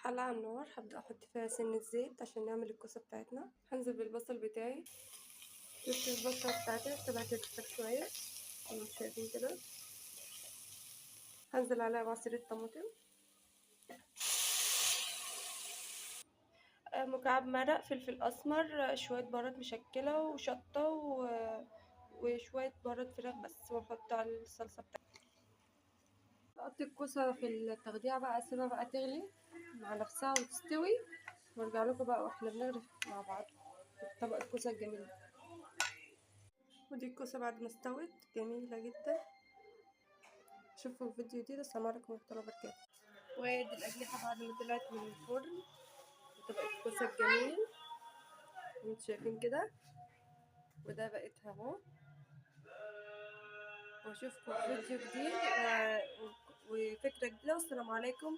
حلة على النار، هبدأ احط فيها سنة زيت عشان نعمل الكوسة بتاعتنا. هنزل بالبصل بتاعي. شفت البصلة بتاعتي سيبها تكتر شوية زي ما انتم شايفين كده. هنزل عليها بعصير الطماطم، مكعب مرق، فلفل اسمر، شوية بهارات مشكلة وشطة وشوية بهارات فراخ بس، واحط على الصلصة بتاعتي. احط الكوسة في التخديعة بقى، اسيبها بقى تغلي مع نفسها وتستوي، وارجع لكم بقى واحنا بنغرف مع بعض طبق الكوسة الجميل. ودي الكوسة بعد ما استوت جميلة جدا. شوفوا الفيديو دي. السلام عليكم ورحمة الله وبركاته. وادي الأجنحة بعد ما طلعت من الفرن، وطبق الكوسة الجميل انتوا شايفين كده، وده بقيتها اهو. واشوفكم في فيديو جديد وفكرة جديدة، والسلام عليكم.